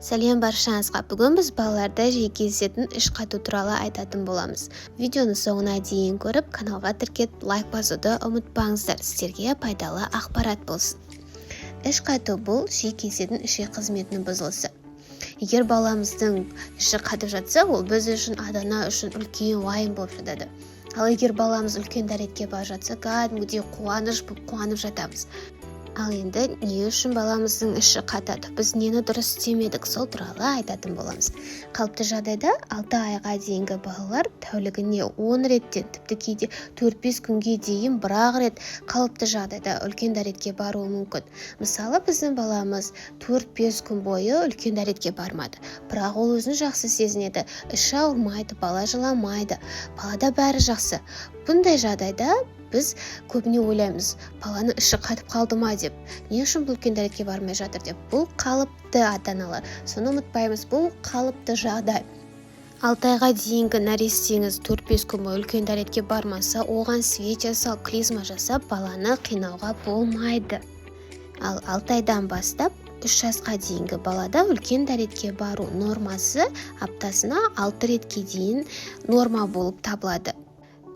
Сәлем баршаңызға! Бүгін біз балаларда жиі кездесетін іш қату туралы айтатын боламыз. Видеоны соңына дейін көріп, каналға тіркеліп, лайк басуды ұмытпаңыздар. Сіздерге пайдалы ақпарат болсын. Іш қату – бұл жиі кездесетін ішек қызметінің бұзылысы. Егер баламыздың іші қатып жатса, ол біз үшін, ата ана үшін үлкен уайым болып жатады. Ал егер баламыз үлкен дәретке барып жатса, кәдімгідей қуаныш болып қуанып жатамыз. Ал енді не үшін баламыздың іші қатады, біз нені дұрыс істемедік, сол туралы айтатын боламыз. Қалыпты жағдайда 6 айға дейінгі балалар тәулігіне 10 реттен, тіпті кейде 4-5 күнге дейін бір-ақ рет қалыпты жағдайда үлкен дәретке баруы мүмкін. Мысалы, біздің баламыз 4-5 күн бойы үлкен дәретке бармады, бірақ ол өзін жақсы сезінеді, іші ауырмайды, бала жыламайды, балада бәрі жақсы. Бұндай жағдайда біз көбіне ойлаймыз: баланың іші қатып қалды ма деп, не үшін бұл үлкен дәретке бармай жатыр деп. Бұл қалыпты, ата аналар, соны ұмытпаймыз, бұл қалыпты жағдай. 6 айға дейінгі нәрестеңіз 4-5 күн бойы үлкен дәретке бармаса, оған свеча салып, клизма жасап, баланы қинауға болмайды. Ал 6 айдан бастап 3 жасқа дейінгі балада үлкен дәретке бару нормасы аптасына 6 ретке дейін норма болып табылады.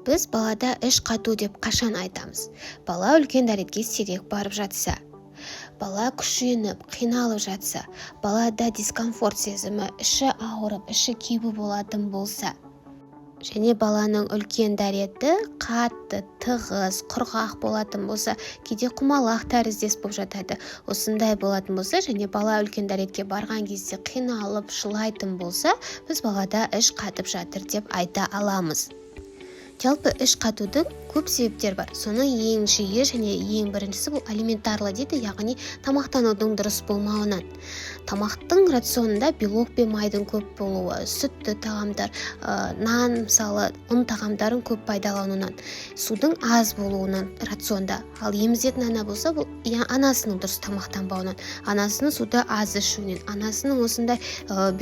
Біз балада іш қату деп қашан айтамыз? Бала үлкен дәретке сирек барып жатса, бала күшеніп, қиналып жатса, балада дискомфорт сезімі, іші ауырып, іші кебу болатын болса және баланың үлкен дәреті қатты, тығыз, құрғақ болатын болса, кейде құмалақ тәріздес болып жатады, осындай болатын болса және бала үлкен дәретке барған кезде қиналып жылайтын болса, біз балада іш қатып жатыр деп айта аламыз. Жалпы, іш қатудың көп себептері бар. Соның ең жиі және ең біріншісі – бұл алиментарлы дейді, яғни тамақтанудың дұрыс болмауынан. Тамақтың рационында белок пен майдың көп болуы, сүтті тағамдар, нан, мысалы, ұн тағамдарын көп пайдалануынан, судың аз болуынан рационда. Ал емізетін ана болса, бұл анасының дұрыс тамақтанбауынан, анасының суды аз ішуінен, анасының осындай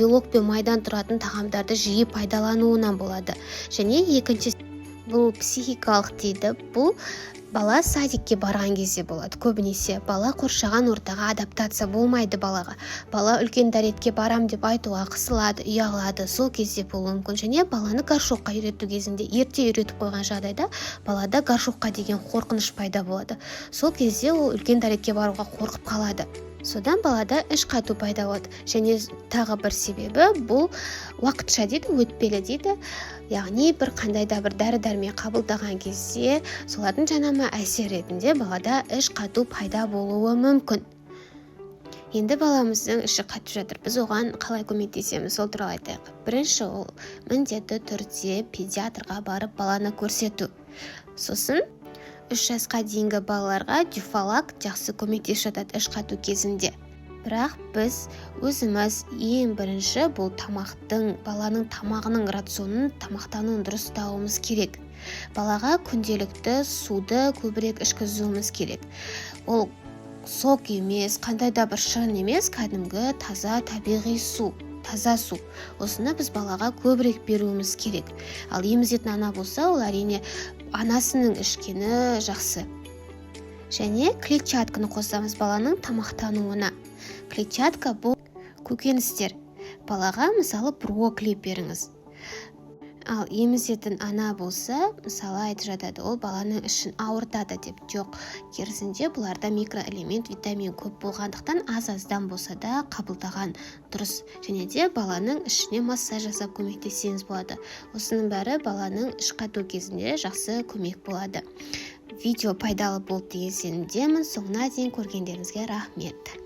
белок пен майдан тұратын тағамдарды жиі пайдалануынан болады. Және екінші – бұл психикалық дейді. Бұл бала садикке барған кезде болады. Көбінесе бала қоршаған ортаға адаптация болмайды. Бала үлкен дәретке барам деп айтуға қысылады, ұялады, сол кезде болуы мүмкін. Және баланы горшокқа үйрету кезінде, ерте үйретіп қойған жағдайда, балада горшокқа деген қорқыныш пайда болады. Сол кезде ол үлкен дәретке баруға қорқып қалады, содан балада іш қату пайда болады. Және тағы бір себебі – бұл уақытша дейді, өтпелі дейді, яғни бір қандай да бір дәрі дәрмек қабылдаған кезде солардың жанама әсер ретінде балада іш қату пайда болуы мүмкін. Енді баламыздың іші қатып жатыр, біз оған қалай көмектесеміз, сол туралы айтайық. Бірінші, ол міндетті түрде педиатрға барып, баланы көрсету. Сосын 3 жасқа дейінгі балаларға Дюфалак жақсы көмектесіп жатады іш қату кезінде. Бірақ біз өзіміз ең бірінші бұл тамақтың, баланың тамағының рационын, тамақтануын дұрыстауымыз керек. Балаға күнделікті суды көбірек ішкізуіміз керек. Ол сок емес, қандай да бір шырын емес, кәдімгі таза табиғи су, таза су. Осыны біз балаға көбірек беруіміз керек. Ал емізетін ана болса, ол, әрине, анасының ішкені жақсы. Және клетчатканы қосамыз баланың тамақтануына. Клетчатка – бұл көкөністер. Балаға, мысалы, брокколи беріңіз. Ал емізетін ана болса, мысалы, айтып жатады, ол баланың ішін ауыртады деп. Жоқ, керісінше, бұларда микроэлемент, витамин көп болғандықтан, аз аздан болса да қабылдаған дұрыс. Және де баланың ішіне массаж жасап көмектессеңіз болады. Осының бәрі баланың іш қату кезінде жақсы көмек болады. Видео пайдалы болды деген сенімдемін. Соңына дейін көргендеріңізге рахмет.